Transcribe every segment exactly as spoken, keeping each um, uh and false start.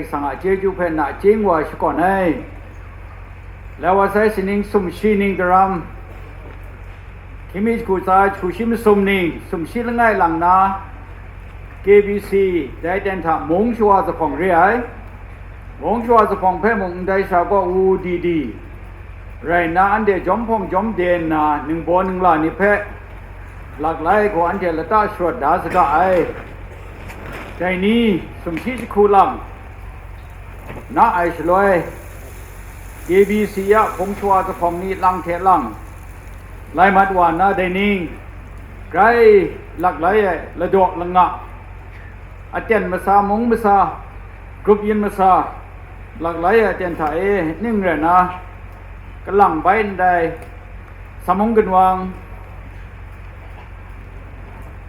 Sang a chyeju hpe nachying wa shakawn ai. Lai wa sai sining sumshi ning daram, hkying mi jahku tsa jahku shi masum ning sumshi langai lang na, K B C dai ten hta mung shawa zuphpawng re ai. Mung shawa zuphpawng hpe mung ndai sha gaw wu di di rai nna, anhte jawm hpawng jawm de nna, ningbaw ningla ni hpe laklai gaw anhte lata sharawt da saga ai. Dai ni sumshi jahku lang na ai shaloi, K B C a hpung shawa zuphpawng ni lang hte lang lai mat wa nna, dai ni grai laklai ai ladaw langa, aten masa, mung masa, grup yin masa, laklai ai aten hta e ning rai nna, kalang bai ndai, Samung ginwang,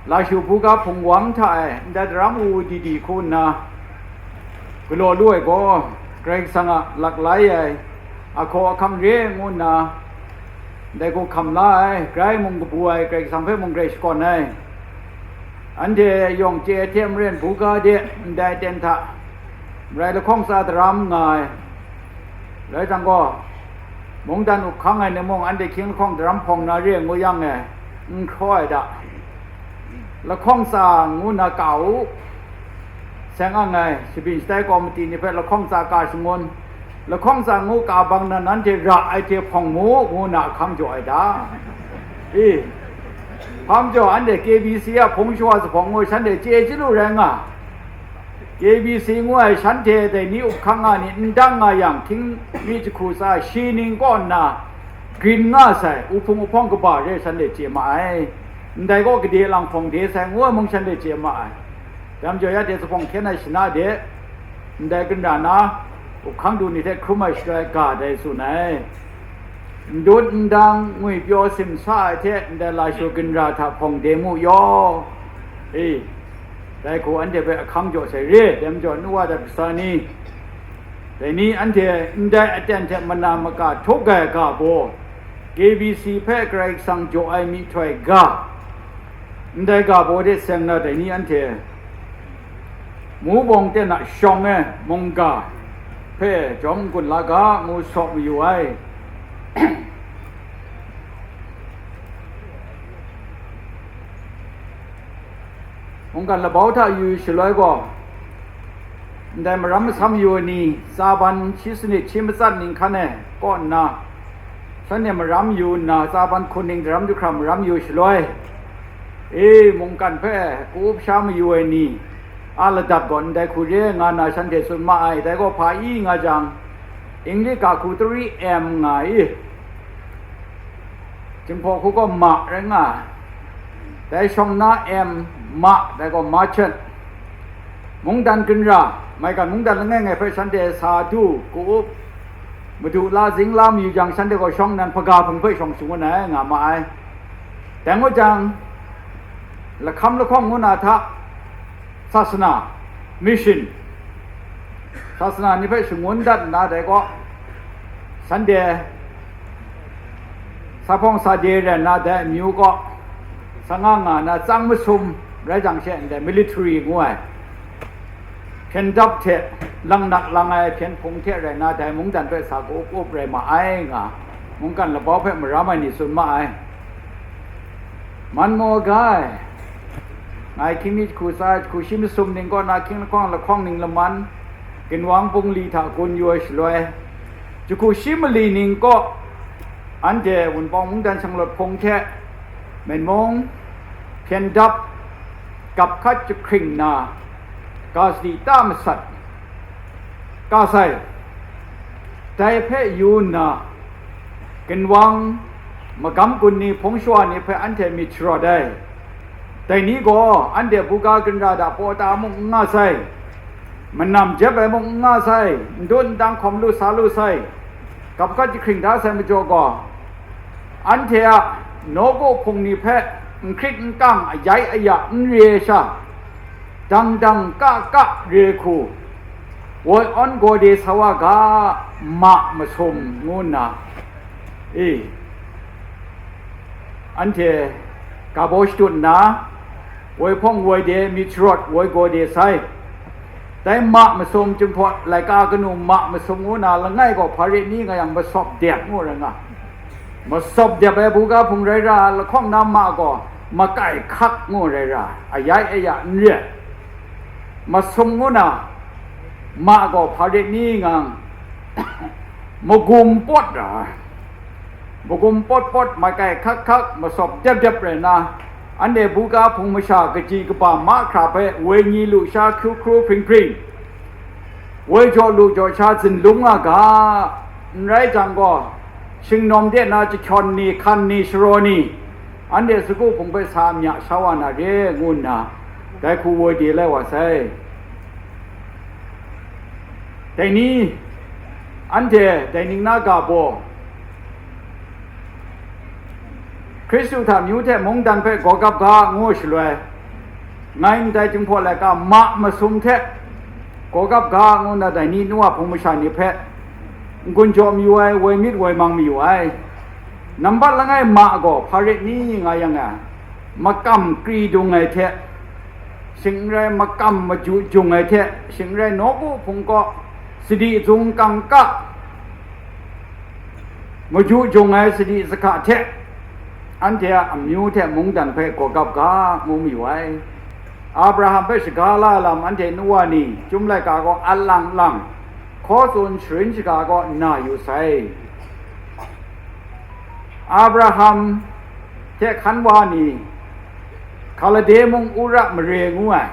Lashu buga hpungwang hta e ndai daram wu di di hku nna, galaw lu ai gaw, Karai Kasang a laklai ai ahkaw ahkang re ngu nna, ndai hku hkam la ai, grai mung kabu ai, Karai Kasang hpe mung grai shakawn ai. Anhte yawng chye ai hte maren buga de ndai ten hta marai lahkawng tsa daram nga ai. Rai jang gaw, mungdan up hkang ai ni mung anhte hkying lahkawng daram hpawng na re ngu yang e, n hkraw ai da. Lahkawng tsa ngu na ka u, seng ang ai, shabyin shatai kawmiti ni hpe lahkawng tsa ka shangun, lahkawng tsa ngu ka bang na nanhte ra ai hte hpawng mu, ngu na hkam jaw ai da. I, hpa majaw anhte K B C a hpung shawa zuphpawng ngu shanhte chye chyalu rai nga. K B C ngu ai shanhte dai ni up hkang nga ni n dang nga yang, hkying mi jahku tsa shi ning kaw nna grin nga sai, uhpung uhpawng kaba re shanhte chye ma ai. Ndai gaw gade lang hpawng de sai ngu ai mung shanhte chye ma ai. Dai majaw ya de zuphpawng hkyen ai shana de, ndai ginra na, up hkang du ni hte hkrum ai shaloi ga dai tsun ai. N dut n dang, ngwipyaw simsa ai hte ndai lashu ginra hta hpawng de mu yaw. E, dai hku anhte hpe ahkang jaw sai re, dai majaw nu wa dat kasa ni, dai ni anhte ndai aten hte mana maka htuk ai ga baw, K B C hpe Karai Kasang jaw ai myihtoi ga, ndai ga baw de seng na dai ni anhte, Mubawng ten a shawng e mungga hpe jawm n-gun la ga, ngu saw mayu ai. Mungkan labau hta yu shaloi gaw, ndai maram masam yu ai ni, tsa ban shi sanit shi matsat ning hkan e kaw nna, shanhte maram yu nna, tsa ban hkun ning daram jahkram maram yu shaloi, e, mungkan hpe ka-up sha mayu ai ni a ladat gaw ndai hku re nga na shanhte tsun ma ai. Dai gaw hpa i nga jang, English ga hku three M nga i, Jinghpaw hku gaw ma rai nga ai. Dai shawng na M, ma, dai gaw merchant. Mungdan ginra, maigan mungdan langai ngai hpe shanhte sa du, ka-up, madu la zing la mayu jang, shanhte gaw shawng nan hpaga hpung hpe shawng shangun ai nga ma ai. Dai ngut jang, lahkam lahkawng ngu na hta, sasana, mission, sasana ni hpe shangun dat nna, dai gaw, shanhte sa hpawng sa de rai nna, dai amyu kaw, sa nga nga na tsang masum rai jang she, ndai military ngu ai, hpyen dap hte, langnak lang ai hpyen hpung hte rai nna, dai mungdan hpe sa ka-up up rai ma ai nga, mungkan labau hpe maram ai ni tsun ma ai. Man maw ga ai, ngai hkying mi jahku tsa jahku shi masum ning kaw na hkying lahkawng lahkawng ning laman, ginwang bungli hta gun yu ai shaloi, jahku shi mali ning kaw, anhte Wunpawng mungdan shanglawt hpung hte, Myen mung, hpyen dap, gap hkat jahkring na, ga sadi ta masat, ka sai, dai hpe yu nna, ginwang magam gun ni hpung shawa ni hpe anhte myit sharawt ai. Dai ni gaw anhte buga ginra da paw ta mung n nga sai, manam jep ai mung n nga sai, n dut n dang hkawm lu sa lu sai, gap hkat jahkring da sai majaw gaw, anhte a nawku hpung ni hpe n hkrit n kang, ayai aya n re ai sha, dang dang ka ka re hku, woi awn gaw de sa wa ga, ma masum ngu nna, e, anhte ga baw shadut nna, woi hpawng woi de, myit sharawt woi gaw de sai. Dai ma masum, Jinghpaw laika kanu ma masum ngu na langai gaw hpa rit ni nga yang, masawp dep ngu rai nga. Masawp dep ai buga hpung rai ra, lahkawng na ma gaw makai hkak ngu rai ra, ayai aya n re ai. Masum ngu na ma gaw hpa rit ni nga yang, magum pawt ra ai. Magum pawt pawt, makai hkak hkak, masawp dep dep rai nna, anhte buga hpung masha kaji kaba mahkra hpe wenyi lusha hkru hkru hpring hpring, woi jaw lu jaw sha zunlung nga ga, n rai jang gaw, shingnawm de na jahkyawn ni, hkan ni, sharaw ni, anhte sagu hpung hpe sa mya sha wa na re, ngu nna, dai hku woi de lai wa sai. Dai ni, anhte dai ning na ga baw, Hkristu hta amyu hte mungdan hpe gawgap ga ngu shaloi, ngai ndai Jinghpaw laika ma masum hte gawgap ga ngu na dai ni nu a hpung masha ni hpe n-gun jaw mayu ai, woi myit woi mang mayu ai. Nambat langai ma gaw hpa rit ni nga yang e, makam kri dung ai hte, shing n rai makam maju jung ai hte, shing n rai nawku hpung kaw sadi zung kangka maju jung ai sadi sahka hte, anhte a amyu hte mungdan hpe gawgap ga ngu mayu ai. Abraham hpe shaga la ai lam anhte nu wa ni, Chyum laika gaw a lang lang, hkaw tsun sharin shaga gaw na yu sai. Abraham hte hkan wa ni, Hkalade mung Ura mare ngu ai,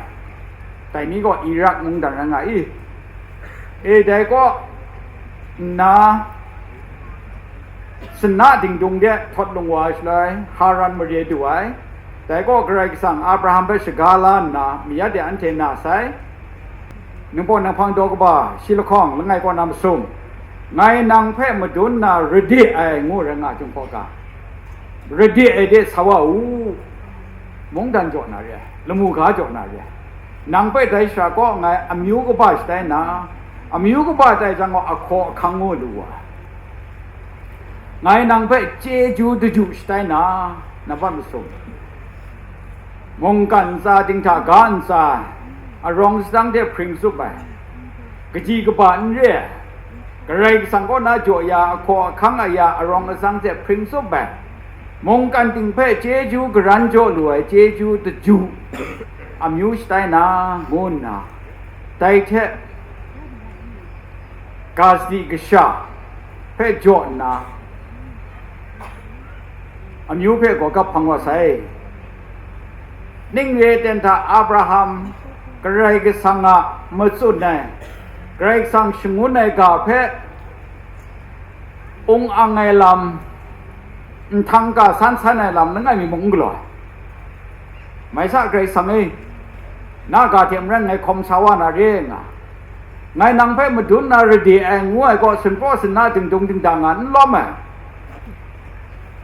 dai ni gaw Irak mungdan rai nga i. E, dai kaw nna, sana dingdung de htawt lung wa ai shaloi, Haran mare du ai. Dai gaw Karai Kasang Abraham hpe shaga la nna, mayat de anhte na sai. Ningpawt Ninghpang daw kaba shi lahkawng langai kaw na masum, ngai nang hpe madun na rade ai ngu rai nga ai Jinghpaw ga, rade ai de sa wa u, mungdan jaw na re ai, lamu ga jaw na re ai. Nang hpe dai shara kaw ngai amyu kaba shatai na, amyu kaba tai jang gaw ahkaw ahkang ngu lu wa ai. Ngai nang hpe chyeju daju shatai na, nambat masum, mungkan ntsa dinghta ga ntsa, arawng sadang de hpring tsup ai, kaji kaba n re ai, Karai Kasang kaw na jaw ya, ahkaw ahkang aya arawng asang hte hpring tsup ai, mungkan ting hpe chyeju karan jaw lu ai chyeju daju amyu shatai na, ngu nna, dai hte ga sadi kasha hpe jaw nna, amyu hpe gawgap hpang wa sai. Ning re ten hta Abraham Karai Kasang a matsun ai, Karai Kasang shangun ai ga hpe ung ang ai lam, nhtang ka san san ai lam langai mi mung n galaw ai. Mai sa, Karai Kasang e, na ga hte maren ngai hkawm sa wa na re nga, ngai nang hpe madun na rade ai ngu ai kaw, sinpraw sinna dingdung dingda nga n lawm ai.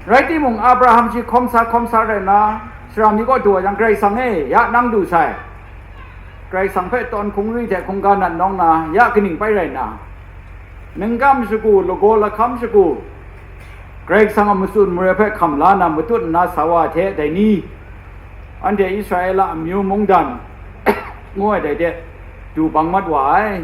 Rai timung, Abraham shi hkawm sa hkawm sa rai nna, sara mi kaw du ai jang, Karai Kasang e, ya nang du sai. Karai Kasang hpe tawn hkungri hte hkungga nat nawng na, ya kaning pai rai nna, ningkam shagu, lagaw lahkam shagu, Karai Kasang a matsun mare hpe hkam la na matut nna sa wa hte dai ni, anhte Israela amyu mungdan ngu ai dai de du bang mat wa ai.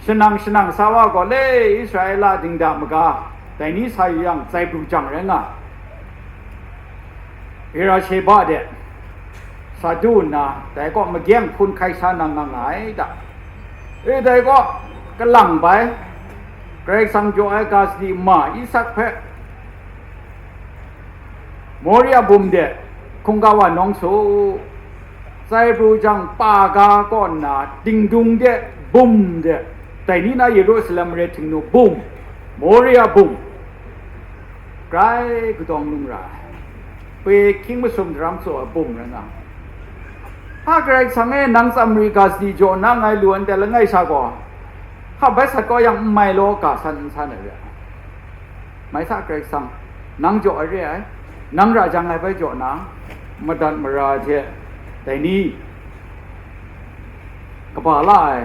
Shanang shanang sa wa gaw le, Israela dingda maga dai ni sa yu yang, tsai pru jang rai nga. Bera-sheba de sa du nna, dai kaw magyeng hpun hkai sa nang nga nga ai da. E, dai kaw kalang bai, Karai Kasang jaw ai ga sadi ma Isak hpe Moria bum de hkungga wa nawng su, tsai pru jang pa ga kaw nna, dingdung de, bum de, dai ni na Yerusalem mare htingnu bum, Moria bum, grai kadawng lung ra ai, pwe hkying masum daram tsaw ai bum rai nga. Ha, Karai Kasang e, nang tsamri ga sadi jaw nna ngai lu ai ndai langai sha gaw, hka bai sat kau yang n mai law, ga san n san ai re ai. Mai sa, Karai Kasang, nang jaw ai re ai, nang ra jang ai bai jaw na, madat mara hte dai ni, kaba la ai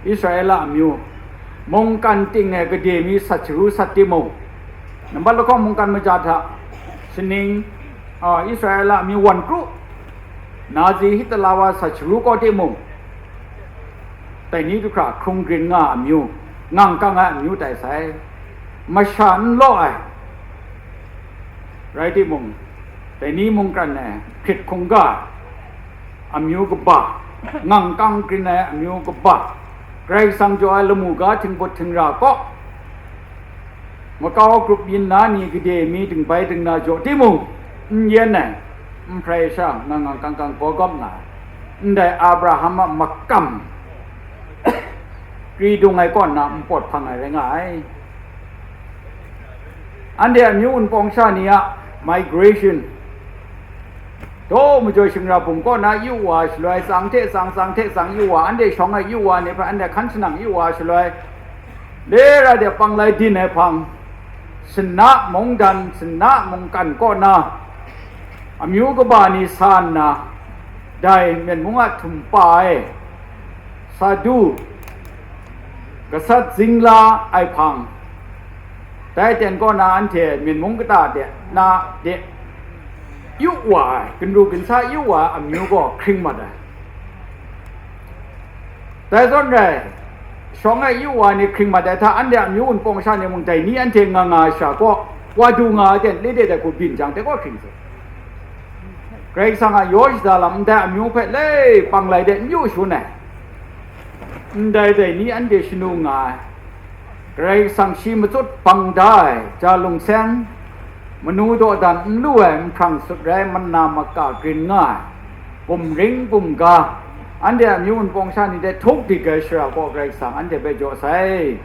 Israela amyu, mungkan ting ai gade mi sat sharu sat timung, nambat lahkawng mungkan maja hta, shaning, a, Israela amyu wan kru, Nazi Hitler wa sat sharu kau timung, Dai ni du hkra hkrung grin nga ai amyu, ngang kang ai amyu tai sai. Masha n law ai, rai timung, dai ni mungkan e hkrit hkungga ai amyu kaba, ngang kang grin ai amyu kaba, Karai Kasang jaw ai lamu ga htingput htingra kaw, makau grup yin na ni gade mi dingbai dingna jaw timung, n yen ai, n hprai sha ngang ngang kang kang gawgawp nga ai. Ndai Abraham a makam kri dung ai kaw nna npawt hpang ai rai nga ai. Anhte amyu wunpawng sha ni a migration, daw majaw shingra bum kaw na yu wa shaloi, tsang hte tsang, tsang hte tsang yu wa, anhte shawng e yu wa ni hpe anhte hkan shanang yu wa shaloi, lera de panglai din ai hpang, sinna mungdan, sinna mungkan kaw na amyu kaba ni sa nna, dai Myen mung a htumpa e sa du gasat zingla ai hpang, dai ten kaw na anhte Myen mung kata de na de yu wa ai, ginru ginsa yu wa ai amyu gaw hkring mat ai. Dai zawn rai, shawng e yu wa ni hkring mat ai hta, anhte amyu wunpawng sha ni mung dai ni anhte nga nga ai sha kaw, wa du nga ai ten, le de dai hku byin jang, dai kaw hkring sai. Karai Kasang a yaw shada lam ndai amyu hpe le panglai de n yu shun ai. Ndai dai ni anhte shanu nga ai. Karai Kasang shi matut bang da ai ja lungseng, manu dawdan n lu ai nhprang sut rai, mana maka grin nga ai, bum ring bum ga, anhte amyu wunpawng sha ni hte htuk dik ai shara kaw Karai Kasang anhte hpe jaw sai.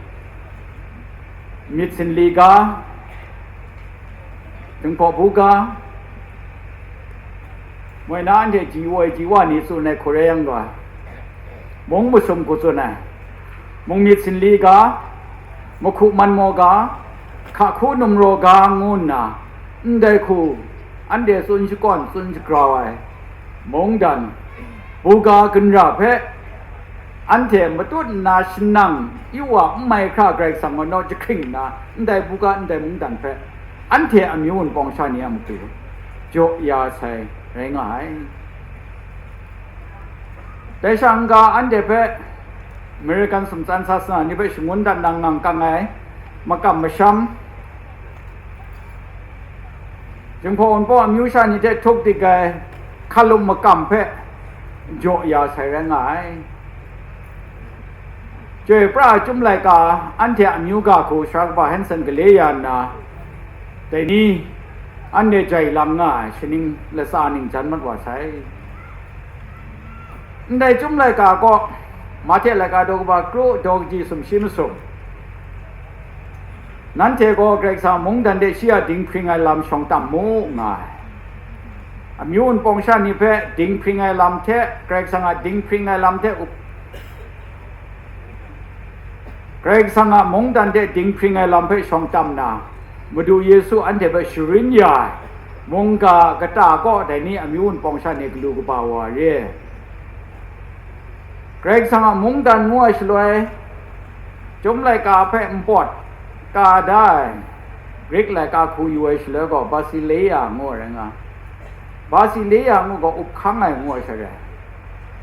Myit sinli ga, Jinghpaw buga, moi na anhte ji woi ji wa ni tsun ai hku rai yang gaw, mung masum hku tsun ai, mung myit sinli ga, mahku man maw ga, hka hku numraw ga ngu nna, ndai hku anhte tsun shakawn tsun shagrau ai, mungdan, buga ginra hpe anhte matut nna shanang yu wa n mai hkra Karai Kasang gaw naw jahkring nna, ndai buga ndai mungdan hpe anhte amyu wunpawng sha ni a matu jaw ya sai rai nga ai. Dai sha n-ga anhte hpe American sumtsan sa sanga ni hpe shangun dat nang ngang kang ai makam masham, Jinghpaw Wunpawng amyu sha ni hte htuk dik ai hkalup makam hpe jaw ya sai rai nga ai. Chyoi pra ai Chyum laika anhte amyu ga hku Sara kaba Hanson gale ya nna, dai ni anhte jai lang nga ai shaning latsa ning jan mat wa sai. Ndai Chyum laika kaw, Mahte laika daw kaba kru daw kaji sumshi masum, nanhte gaw Karai Kasang mungdan de shi a dinghpring ai lam shawng tam mu, nga ai. Amyu wunpawng sha ni hpe dinghpring ai lam hte, Karai Kasang a dinghpring ai lam hte up, Karai Kasang a mungdan de dinghpring ai lam hpe shawng tam na, Madu Yesu anhte hpe sharin ya ai, mungga kata kaw dai ni amyu wunpawng sha ni galu kaba wa re. Karai Kasang a mungdan ngu ai shaloi, Chyum laika hpe npawt ka da ai Grik laika hku yu ai shaloi gaw, Basileia ngu ai rai nga. Basileia ngu gaw, up hkang ai ngu ai shaloi,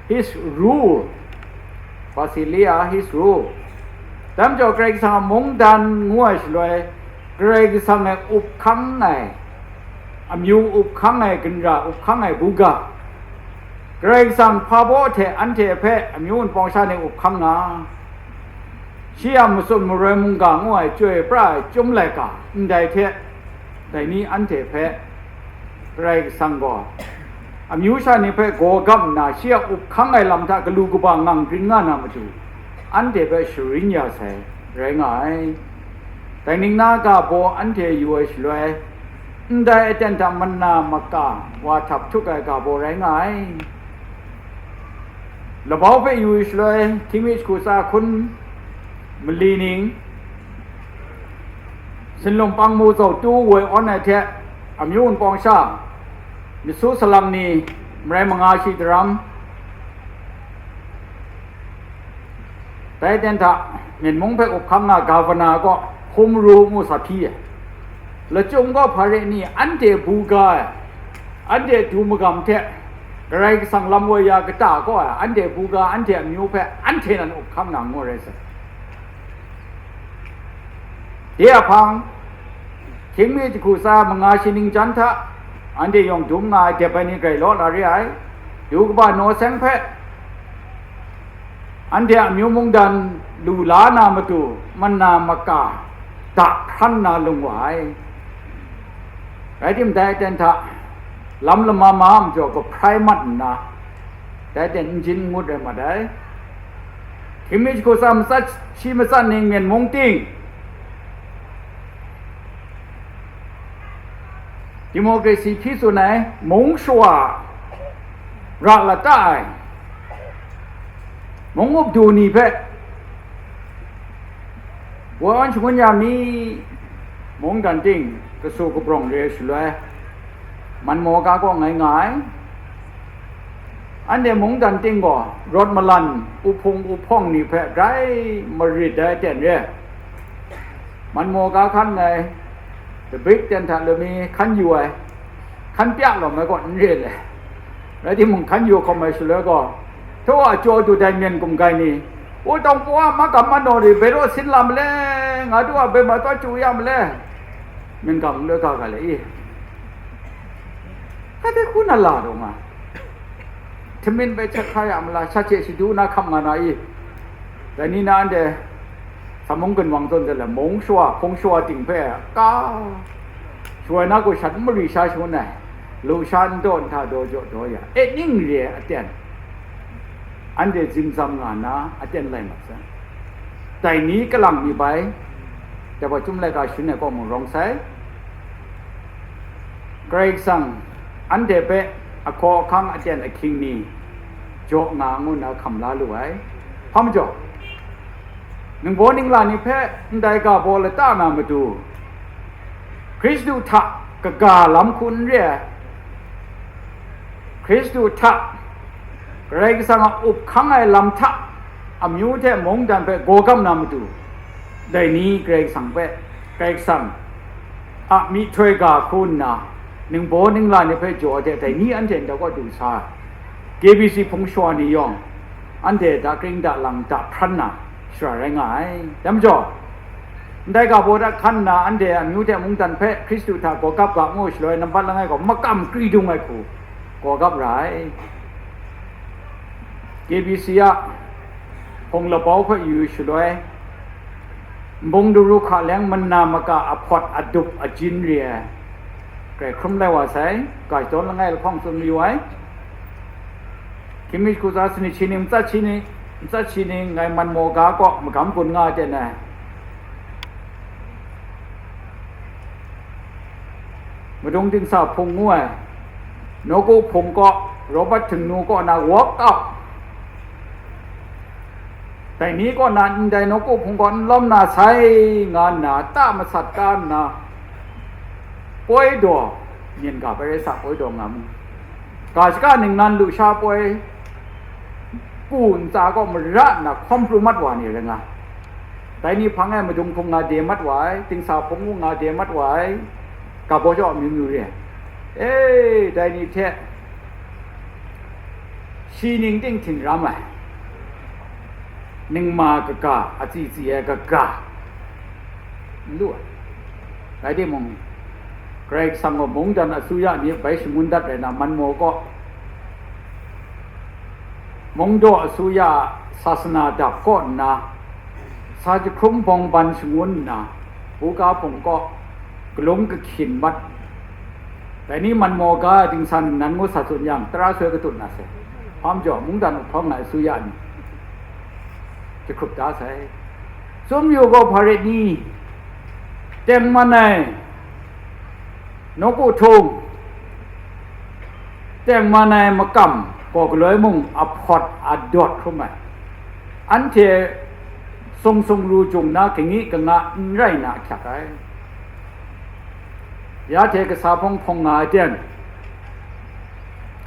his rule, Basileia, his rule. Dai majaw, Karai Kasang a mungdan ngu ai shaloi, Karai Kasang e up hkang ai, amyu up hkang ai, ginra up hkang ai buga, Karai Kasang hpa baw hte anhte hpe amyu wunpawng sha ni up hkang nga, shi a matsun maroi mungga ngu ai chyoi pra ai Chyum laika ndai hte, dai ni anhte hpe Karai Kasang gaw amyu sha ni hpe gaw gam nna, shi a up hkang ai lam hta galu kaba ngang grin nga na matu, anhte hpe sharin ya sai rai nga ai. Dai ning na ga baw anhte yu ai shaloi, ndai aten hta mana maka wa htap htuk ai ga baw rai nga ai. Labau hpe yu ai shaloi, htingmi jahku tsa hkun mali ning, sinlum pang mu zau tu woi awn ai hte, amyu wunpawng sha, myit su salang ni marai manga shi daram, dai ten hta, Myen mung hpe up hkang nga gavana kaw hkum ru ngu sa hpyi ai. Lachyum gaw hpa re ni, anhte buga ai, anhte du magam hte, Karai Kasang lam woi ya kata kaw ai, anhte buga, anhte amyu hpe anhte nan up hkang na ngu rai sai. De a hpang, hkying mi jahku tsa manga shi ning jan hta, anhte yawng dum nga ai dep ai ni grai law la re ai, yu kaba naw seng hpe, anhte amyu mungdan lu la na matu, mana maka da hpran na lung wa ai. Rai timung, dai aten hta lam lama ma majaw, kahprai mat nna, dai aten n jin n ngut rai mat ai. Hkying mi jahku tsa matsat shi matsat ning, Myen mung ting, democracy hpyi tsun ai, mung shawa ra lata ai, mung up du ni hpe woi awn shangun ya mi, mungdan ting kasu kabrawng re ai shaloi, man maw ga kaw ngai nga ai. Anhte mungdan ting gaw rawt malan, uhpung uhpawng ni hpe grai marit ai aten re. Man maw ga hkan ngai, dabik ten hta lumi hkan yu ai, hkan pya lawm ai gaw n re le. Rai timung, hkan yu hkawm ai shaloi gaw, htaw a jaw du dai myen gumgai ni, "U tawng pawng a magam manaw re, bai raw sin la ma le, nga du a bai ma taw chyu ya ma le, myen gam n loi ga ga le i? Hkate hku na la taw nga? Htamin bai htet hkra ya ma la, sha hte shadu na hkam nga na i?" Dai ni na anhte sa mung ginwang zawn zawn le, mung shawa, hpung shawa ting hpe ka shawai na gaw shat n mari sha shangun ai, lusha n daw nhtawm daw jaw daw ya, e ning re ai aten, anhte zingzam nga na aten lai mat sai. Dai ni kalang mi bai, dai wa chyum laika shangun ai kaw mung rawng sai. Karai Kasang anhte hpe ahkaw ahkang aten ahkying ni jaw nga ngu nna hkam la lu ai. Hpa majaw, ningbaw ningla ni hpe ndai ga baw lata na matu, Hkristu hta kaga lam hku n re ai, Hkristu hta Karai Kasang a up hkang ai lam hta amyu hte mungdan hpe gawgap na matu, dai ni Karai Kasang hpe, Karai Kasang a myihtoi ga hku nna, ningbaw ningla ni hpe jaw ai hte dai ni anhte ndai kaw du sa ai. K B C hpung shawa ni yawng, anhte dakring dalang da hpran na shara rai nga ai. Dai majaw, ndai ga baw da hkan nna, anhte amyu hte mungdan hpe Hkristu hta gawgap ga ngu shaloi, nambat langai gaw makam kri dung ai hku gawgap ra ai. K B C a hpung labau hpe yu shaloi, nbung daru hka leng mana maka ahpawt adup ajin re ai, grai hkrum lai wa sai, ga shadawn langai lahkawng tsun mayu ai. Hkying mi jahku tsa sanit shi ning, matsat shi ning, matsat shi ning ngai man maw ga kaw magam gun nga ai ten ai. Madung dingsa hpung ngu ai, nawku hpung kaw, Robert Htingnu kaw na walk out. Dai ni kaw na ndai nawku hpung kaw n lawm na sai, nga nna ta masat ta nna, poi daw, myen ga bai rai sa, poi daw nga mu. Ga shaka ningnan lusha poi, ku ntsa kaw mara nna hkawm pru mat wa ni rai nga. Dai ni hpang e madung hpung nga de mat wa ai, dingsa hpung mung nga de mat wa ai, ga baw jaw amyu myu re ai. E, dai ni hte shi ning ting htingram ai, ningma kaga, atsi tsi ai kaga, n lu ai. Rai timung, Karai Kasang gaw mungdan asuya ni bai shangun dat rai na, man maw kaw, mungdaw asuya sasana dap kaw nna, sa jahkrum bawng ban shangun nna, buga hpung kaw galung kahkyin mat, dai ni man maw ga dingsa ningnan ngu sa tsun yang, tara soi katut na sai. Hpa majaw, mungdan uhkawng ai asuya ni jahkrup da sai. Tsun yu gaw, hpa ret ni, tengman ai nawku htung, tengman ai makam gaw galoi mung ahpawt adawt hkrum ai, anhte sung sung ru jung na kangyi kanga n rai na ahkyak ai. Ya hte kasa hpawng hpawng nga ai ten,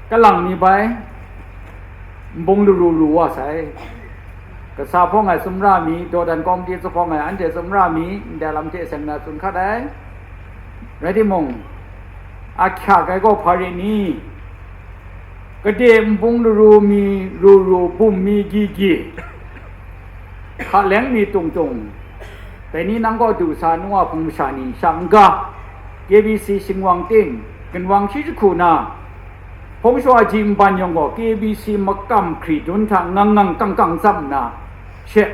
kalang ni bai nbung laru ru wa sai. Kasa hpawng ai sumra mi, dawdan kawmti zuphpawng ai anhte sumra mi, ndai lam hte seng na tsun hkat ai. Rai timung, ahkyak ai gaw hpa rit ni? Gade nbung laru mi, ru ru, bum mi gyi gyi, hka leng mi tung tung, dai ni nang kaw du sa nu a hpung masha ni sha n-ga, K B C shingwang ting, ginwang shi jahku na, hpung shawa ji nban yawng gaw K B C makam hkri dun hta ngang ngang kang kang tsap nna, she,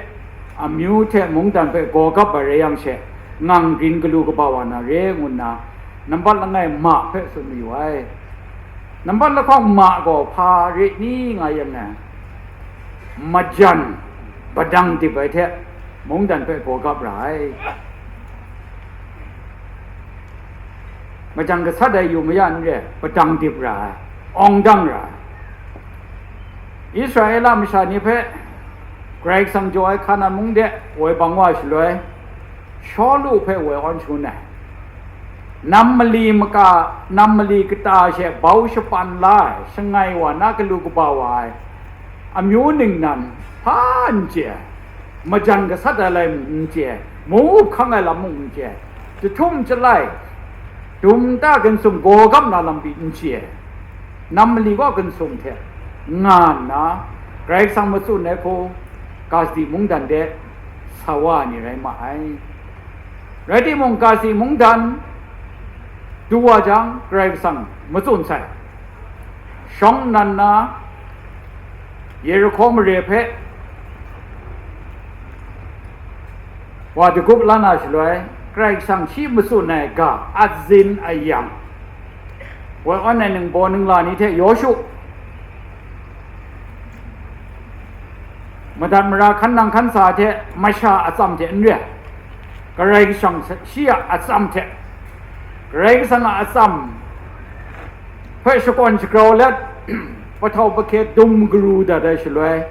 amyu hte mungdan hpe gaw gap ai rai yang she, ngang rin galu kaba wa na re, ngu nna, nambat langai ma hpe tsun mayu ai. Nambat lahkawng ma gaw hpa re ni nga yang e, majan padang dip ai hte mungdan hpe gaw gap ra ai. Majan gasat ai yu maya n re, padang dip ra ai, awng dang ra ai. Israela masha ni hpe Karai Kasang jaw ai Hkanan mung de woi bang wa shaloi, Shawlu hpe woi awn shangun ai. Nam mali maka, nam mali kata she bau shapan la ai, shangai wa na galu kaba wa ai, amyu ningnan hpa n chye ai, majan gasat ai lai mung n chye ai, mung up hkang ai lam mung n chye ai, jahtum jalai, dum ta gansum gaw gam na lam pyi n chye ai, nam mali kaw gansum hte nga nna, Karai Kasang matsun ai hku, Kasdi mungdan de sa wa ai ni rai ma ai. Rai timung, Kasdi mungdan du wa jang, Karai Kasang matsun sai. Shawng nnan na, Yerihko mare hpe wa dagup la na shaloi, Karai Kasang shi matsun ai ga atzin ayang, woi awn ai ningbaw ningla ni hte Yawshu, madat mara hkan nang hkan sa hte masha atsam hte n re ai, Karai Kasang shi a atsam hte, Karai Kasang a atsam hpe shakawn shagrau let, pahtau pahkye dum garu dat ai shaloi,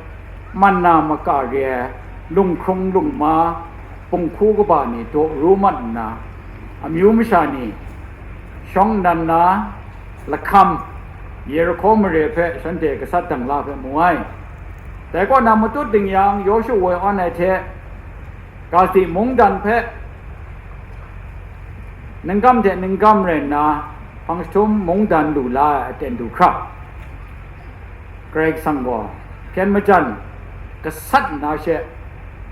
manna maka re ai, lunghkrung lungma, punghku kaba ni daw ru mat nna, amyu masha ni shawng nnan na, lahkam, Yerihko mare hpe shanhte gasat dang la hpe mu ai. Dai kaw na matut ding yang, Yawshu woi awn ai hte, Kasdi mungdan hpe ningkam hte ningkam rai nna, hpang jahtum mungdan lu la ai aten du hkra, Karai Kasang gaw hpyen majan gasat nna she,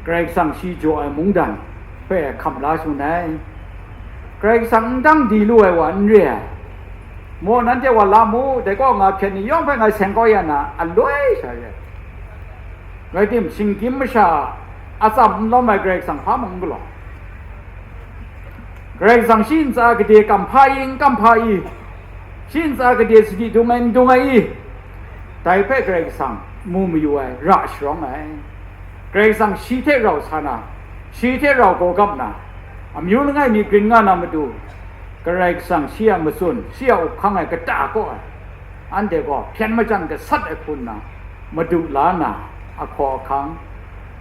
Karai Kasang shi jaw ai mungdan hpe hkam la shangun ai. Karai Kasang n dang di lu ai wa n re ai. Maw, nanhte wa la mu, dai kaw nga hpyen ni yawng hpe ngai seng kau ya na, aloi sha re. Rai tim, shinggyim masha a atsam n lawm ai Karai Kasang hpa mung n galaw. Karai Kasang shi ntsa gade kam hpa i, n kam hpa i, shi ntsa gade sadi dung ai, n dung ai i, dai hpe Karai Kasang mu mayu ai, ra sharawng ai. Karai Kasang shi hte rau sa na, shi hte rau gaw gap na, amyu langai mi grin nga na matu, Karai Kasang shi a matsun, shi a up hkang ai kata kaw ai, anhte gaw hpyen majan gasat ai hku nna, madu la na, ahkaw ahkang,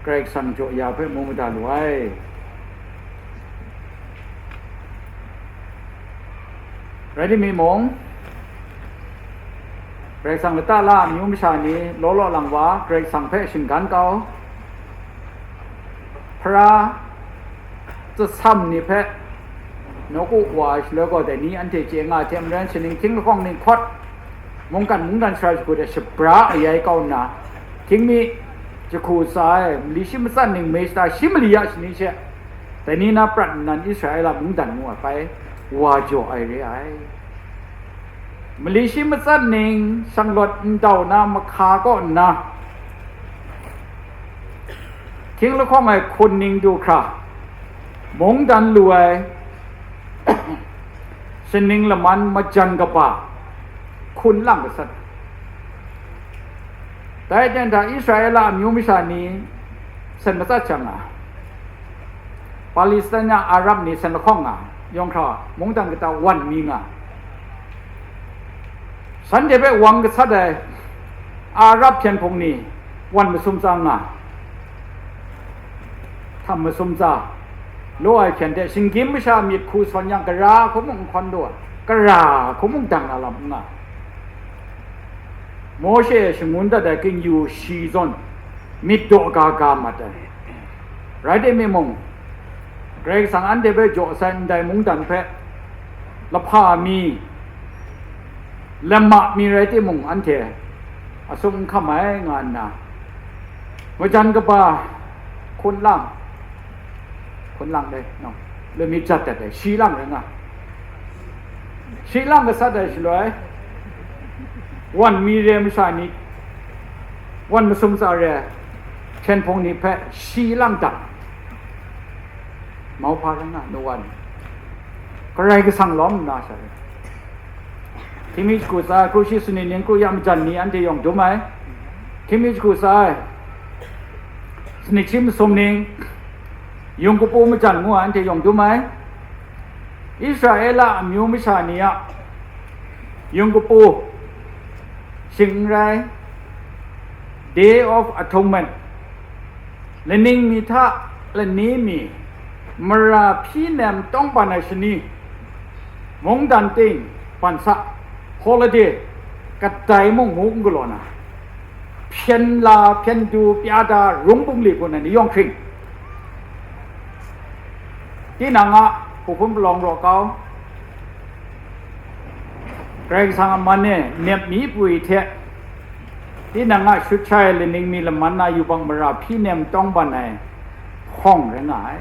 Karai Kasang jaw ya hpe mu mada lu ai. Rai timung, Karai Kasang lata la amyu masha ni law law lang wa, Karai Kasang hpe shinggan kau, hpara, tsasam ni hpe nawku wa ai shaloi gaw, dai ni anhte chye nga ai hte maren, shaning hkying lahkawng ning hkawt, mungkan mungdan shara jahku hte shabra ayai kau nna, hkying mi jahku tsa ai, mali shi matsat ning, mei shata shi mali ya shani she, dai ni na prat nnan Israela mungdan ngu ai pai, wa jaw ai re ai. Mali shi matsat ning shanglawt ndau na mahka kaw nna, hkying lahkawng ai hkun ning du hkra, mungdan lu ai, shaning laman majan kaba hkun lang gasat. Dai ten hta Israela amyu masha ni sen matsat shang nga, Palestina Arab ni sen lahkawng nga, yawng hkra mungdan kata wan mi nga, shanhte hpe wang gasat ai Arab hpyen hpung ni wan masum tsa nga, htam masum tsa, law ai hpyen hte shinggyim masha myit hku sawn yang, gara hku mung n hkawn lu ai, gara hku mung dang na lam n nga. Mawshe shangun dat ai kingyu shi zawn myit daw ga ga mat ai. Rai timung, Karai Kasang anhte hpe jaw sai ndai mungdan hpe lahpa mi, lama mi rai timung, anhte Asum n hkam ai nga nna, majan kaba hkun lang, hkun lang dai, no, lami jat dat ai, shi lang rai nga, shi lang gasat ai shaloi, wan mi re masha ni, wan masum tsa re ai hpyen hpung ni hpe shi lang dat, mauhpa rai nga, nu wa ni, Karai Kasang lawm nna sha re. Hkying mi shagu tsa ai, kru shi sanit ning kru ya majan ni anhte yawng dum ai. Hkying mi shagu tsa ai, sanit shi masum ning, yung kapu majan ngu ai anhte yawng dum ai. Israela amyu masha ni a yung kapu, shing n rai, Day of Atonement, laning mi hta lani mi, mara hpyi nem tawng ban ai shani, mungdan ting, ban sa, holiday, kadai mung mu n galaw na, hpyen la, hpyen du, pya da, rung bungli hku na ni yawng hkring, tinang a hku hpun palawng raw kau, Karai Kasang a man e nep mi pwi hte, tinang a shut sha ai laning mi laman na yubak mara hpyi nem tawng ban ai hkawng rai nga ai.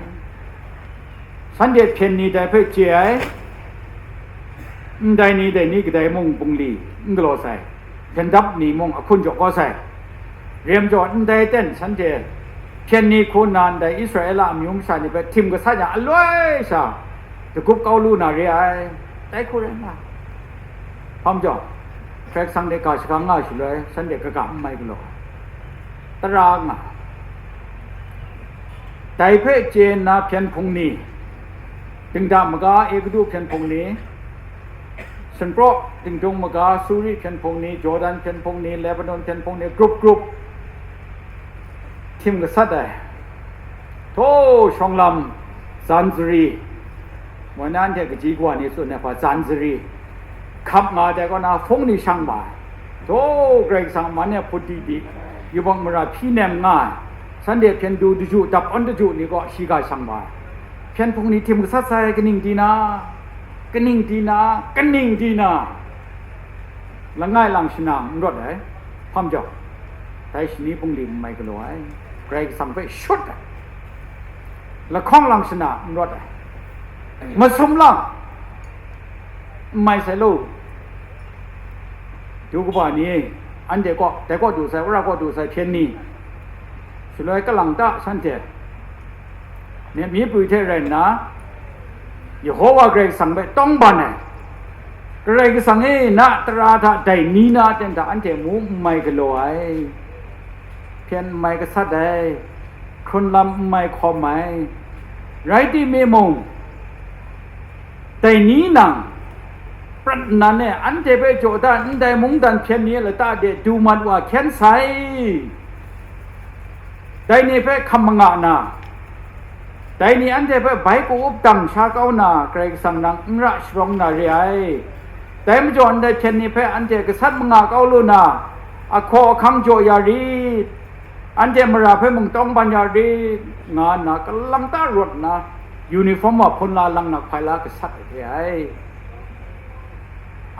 Shanhte hpyen ni dai hpe chye ai, ndai ni dai ni kadai mung bungli n galaw sai, hpyen dap ni mung ahkun jaw kau sai. Rem jaw ndai ten shanhte hpyen ni hku nna ndai Israela amyu masha ni hpe htim gasat yang aloi sha dagup kau lu na re ai, dai hku rai nga. Hpa majaw, Karai Kasang de ga shagang nga shaloi, shanhte kaga n mai galaw ai, tara nga. Dai hpe chye nna hpyen hpung ni, dingda maga Egutu hpyen hpung ni, Sinpraw dingdung maga Suri hpyen hpung ni, Jordan hpyen hpung ni, Lebanon hpyen hpung ni, grup grup htim gasat ai. Htaw shawng lam, Zanzari, moi na anhte kaji kawa ni tsun ai hpa, Zanzari, hkap nga ai dai kaw na, hpung ni shang ma ai. Htaw Karai Kasang a man e hput di di, yubak mara hpyi nem nga ai, shanhte hpyen du daju, dap awn daju ni kaw shi ga shang ma ai. Hpyen hpung ni htim gasat sai, kaning di na, kaning di na, kaning di na, langai lang shanang n rawt ai, hpa majaw, dai shani bungli n mai galaw ai, Karai Kasang hpe shut ai, lahkawng lang shana n rawt ai, masum lang n mai sai lo. Du kaba ni, anhte kaw, dai kaw du sai, wora kaw du sai hpyen ni, shaloi kalang ta shanhte, myit mi pru hte rai nna, Yehowa Karai Kasang hpe tawng ban ai, Karai Kasang e, na tara hta dai ni na aten hta anhte mu n mai galaw ai, hpyen n mai gasat ai, hkrun lam n mai hkawm ai, rai timung, dai ni nang prat nnan e anhte hpe jaw da ndai mungdan hpyen ni a lata de du mat wa hkyen sai. Dai ni hpe hkam manga na, dai ni anhte hpe bai ku up dang sha kau na, Karai Kasang nang n ra sharawng na re ai. Dai majaw ndai hpyen ni hpe anhte gasat manga kau lu na, ahkaw ahkang jaw ya rit, anhte mara hpe mung tawng ban ya rit, nga nna kalang ta rawt nna, uniform wa hpun la lang na hpai la gasat ai hte ai.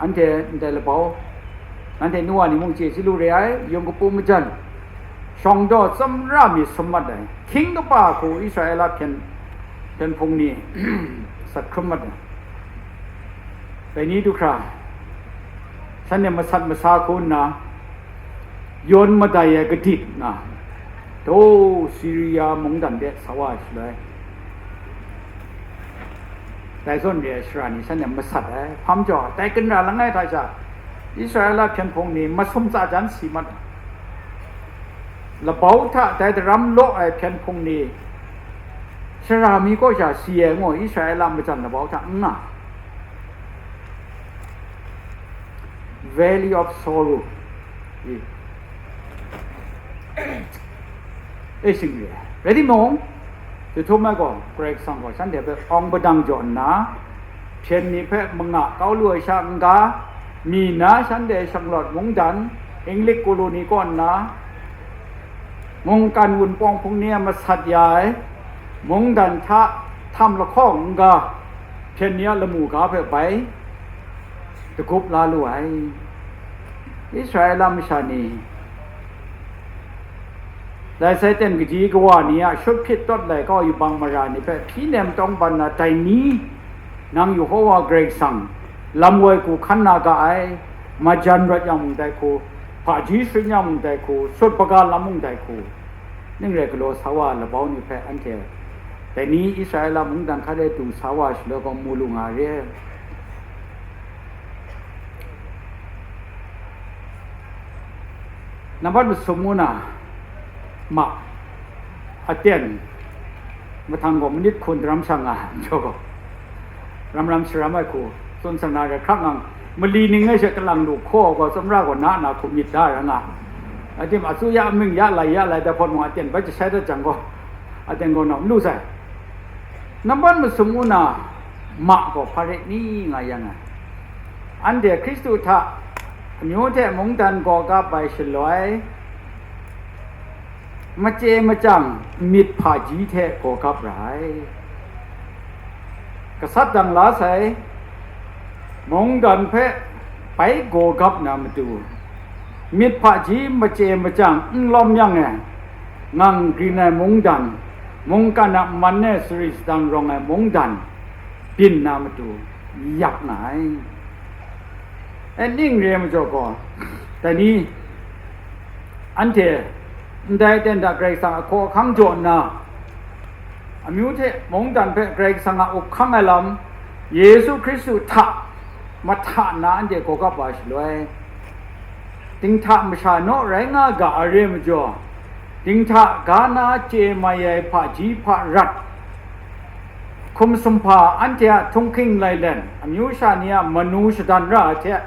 Anhte ndai labau, nanhte nu wa ni mung chye chyalu re ai, yung kapu majan, shawng daw tsawmra mi sum mat ai, hkying kaba hku Israela hpyen, hpyen hpung ni sat hkrum mat ai. Dai ni du hkra, shanhte masat masa hku nna, yawn madai ai kadit nga, daw Siria mungdan de sa wa ai shaloi, dai zawn re ai shara ni shanhte masat ai, hpa majaw, dai ginra langai hta sha, Israela hpyen hpung ni masum tsa jan si mat ai. Labau hta dai daram law ai hpyen hpung ni, shara mi kaw sha si ai ngu Israela majan labau hta n nga. Valley of Sorrow. E, e shing re ai. Rai timung, jahtum ai gaw, Karai Kasang gaw shanhte hpe awng padang jaw nna, hpyen ni hpe manga kau lu ai sha n-ga, mi na shanhte shanglawt mungdan, Inglik kulu ni kaw nna, mungkan wunpawng hpung ni a masat ya ai, mungdan hta htam lahkawng n-ga, hpyen ni a lamu ga hpe bai dagup la lu ai. Israela masha ni Dai Satan kaji kawa ni a shut hpyit tawt lai kau yubang mara ni hpe hpyi nem tawng ban na dai ni, nang Yehova Karai Kasang lam woi hku hkan na ga ai, majan rawt yang mung dai hku, hpaji sharin yang mung dai hku, sut baga lam mung dai hku, ning rai galaw sa wa labau ni hpe anhte dai ni Israela mungdan hkra de du sa wa shaloi gaw mu lu nga re. Nambat masum ngu na, ma, aten, mahtang gaw manit hkun daram shang nga, jaw gaw, ram ram sharam ai hku, tsun sang na re hkrak ngang, mali ning ai she kalang lu hkaw gaw, tsawmra gaw na na hku myit da ra nga. Atim, atsu ya aming ya lai, ya lai, da hpawt mung aten bai jashai dat jang gaw, aten gaw nawng lu sai. Nambat masum ngu na, ma gaw hpa ret ni nga yang ai. Anhte Hkristu hta amyu hte mungdan gaw kap ai shaloi, machye machyang myit hpaji hte gaw kap ra ai. Gasat dang la sai, mungdan hpe bai gaw gap na matu, myit hpaji machye machyang n lawm yang e, ngang grin ai mungdan, mungkan a man e sari sadang rawng ai mungdan, byin na matu, yak nga ai. E ning re ai majaw gaw, dai ni, anhte ndai ten hta Karai Kasang ahkaw ahkang jaw nna, amyu hte mungdan hpe Karai Kasang a up hkang ai lam, Yesu Hkristu hta mahta nna anhte gaw kap wa shaloi, dinghta masha naw rai nga ga ai re ai majaw, dinghta ga na chye mai ai hpaji hpa rat, hkum sumhpa anhte a htunghking lailen, amyu sha ni a manu shadan ra ai hte,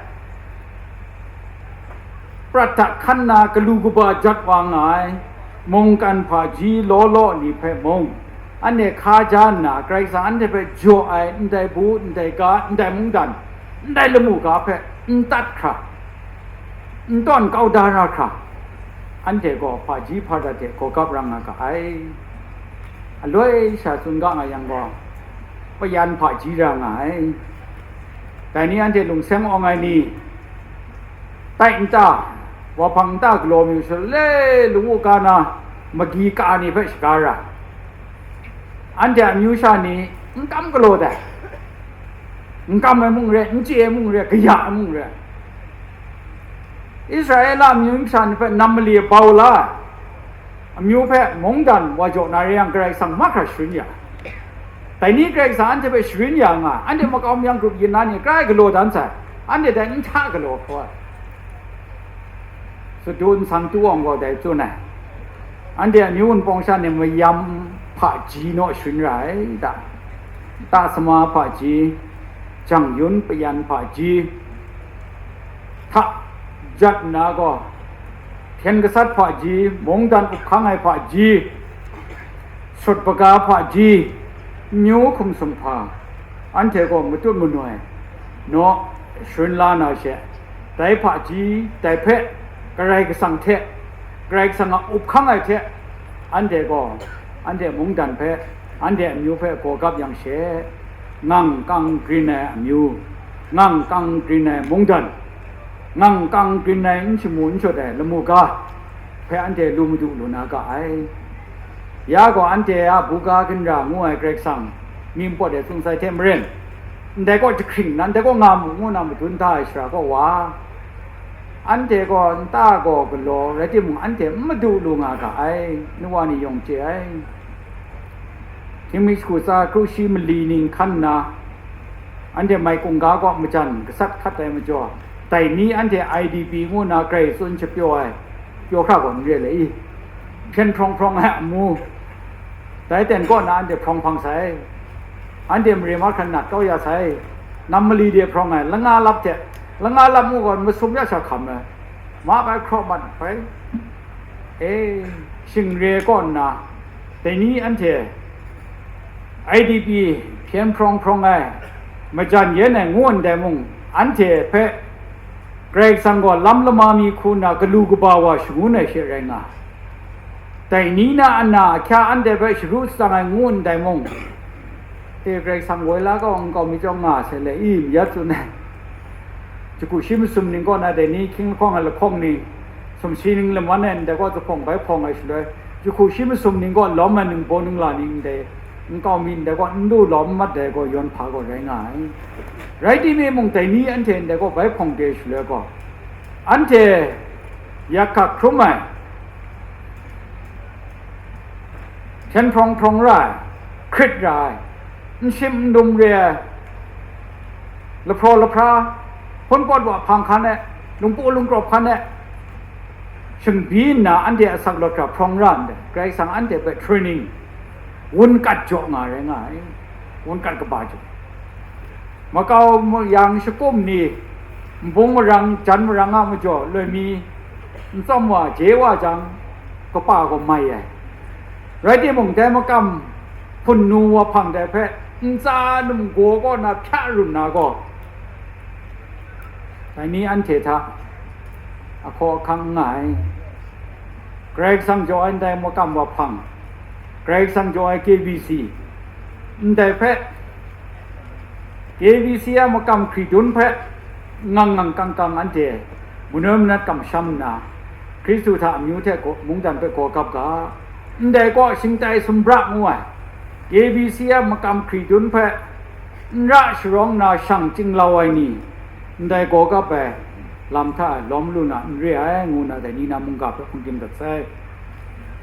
prat hta hkan na galu kaba jat wa nga ai, mungkan hpaji law law ni hpe mung, anhte hka ja nna, Karai Kasang anhte hpe jaw ai ndai bu, ndai ga, ndai mungdan, ndai lamu ga hpe n tat hkra, n tawn kau da ra hkra, anhte gaw hpaji hpadat hte gaw gap rang nga ga ai. Aloi sha tsun ga nga yang gaw, payan hpaji ra nga ai. Dai ni anhte lungseng awng ai ni, tai nta, wahpang nta galaw mi shaloi, lung u ka na magi ka ni hpe shaga ra, anhte a amyu sha ni n kam galaw dai, n kam ai mung re, n chye ai mung re, kaya ai mung re, Israela amyu sha ni hpe nam mali bau la ai, amyu hpe mungdan wa jaw na re yang, Karai Kasang mahkra sharin ya. Dai ni Karai Kasang anhte hpe sharin ya nga, anhte makau mayang grup yin na ni grai galaw dan sai, anhte dai n hta galaw hkaw ai. Sadu nsang tu awng gaw dai tsun ai. Anhte amyu wunpawng sha ni mayam hpaji naw sharin ra ai ta? Ta sama hpaji, jang yun payan hpaji hta jat nna gaw, hpyen gasat hpaji, mungdan up hkang ai hpaji, sut baga hpaji, myu hkum sumhpa, anhte gaw matut manoi naw sharin la na she, dai hpaji, dai hpe Karai Kasang hte, Karai Kasang a up hkang ai hte, anhte gaw, anhte mungdan hpe, anhte amyu hpe gaw gap yang she, ngang kang grin ai amyu, ngang kang grin ai mungdan, ngang kang grin ai n shamu n shut ai lamu ga hpe anhte lu madu lu na ga ai. Ya gaw anhte a buga ginra ngu ai Karai Kasang, mi npawt e tsun sai hte maren, ndai kaw jahkring nna, ndai kaw nga mu ngu na madun da ai shara kaw wa, anhte gaw nta gaw galaw rai timung, anhte n madu lu nga ga ai, nu wa ni yawng chye ai. Hkying mi shagu tsa kru shi mali ning hkan nna, anhte mai kungga kaw majan gasat hkat ai majaw, dai ni anhte I D P ngu nna grai tsun shapyaw ai, pyaw hkra gaw n re le i? Hpyen hprawng hprawng ai amu, dai ten kaw na anhte hprawng hpang sai, anhte mare mahkra nat kau ya sai, nam mali de hprawng ai, langa lap hte, langa lap mu gaw masum ya sha hkam ai, ma bai hkraw mat hpai, e, shing re kaw nna, dai ni anhte I D P hpyen hprawng hprawng ai, majan yen ai ngu ndai mung, anhte hpe Karai Kasang gaw lam lama mi hku nna galu kaba wa shangun ai she rai nga, dai ni na ana ahkya anhte hpe sharu shatsang ai ngu ndai mung, e, Karai Kasang woi la kau nkau mi chyawm nga sai le i, mayat tsun ai. Jahku shi masum ning kaw na dai ni hkying lahkawng ai lahkawng ni, sumshi ning laman ai ndai kaw zuphpawng bai hpawng ai shaloi, Jahku shi masum ning gaw lawm ai ningbaw ningla ni ndai nkau mi ndai gaw n lu lawm mat ai gaw yawn hpa gaw rai nga ai. Rai timung, dai ni anhte ndai gaw bai hpawng de shaloi gaw, anhte yak hkak hkrum ai, hpyen hprawng hprawng ra ai, hkrit ra ai, n shim n dum re ai, lahpraw lahpra, hpun pawt wa hpang hkan e, lungpu lungkrawp hkan e, shingbi nna anhte asak lawt hkra hprawng ra ndai, Karai Kasang anhte hpe training, wun kat jaw nga rai nga ai, wun kat kaba jaw. Makau yang shakum ni, nbung marang, jan marang a majaw loi mi, n tsawm wa, je wa jang, kapa gaw mai ai. Rai timung, dai makam hpun nu wa hpang dai hpe, ntsa num gaw kaw na hpya run na gaw, dai ni anhte hta ahkaw ahkang n nga ai. Karai Kasang jaw ai ndai makam wa hpang, Karai Kasang jaw ai K B C, ndai hpe, K B C a makam hkridun hpe ngang ngang kang kang anhte manoi manat kamsham nna, Hkristu hta amyu hte gaw, mungdan hpe gaw gap ga. Ndai kaw shingtai sumbra ngu ai, K B C a makam hkridun hpe n ra sharawng na shang chinglau ai ni, ndai gaw gap ai lam hta lawm lu na n re ai, ngu na dai ni na mungga hpe hpungdim dat sai.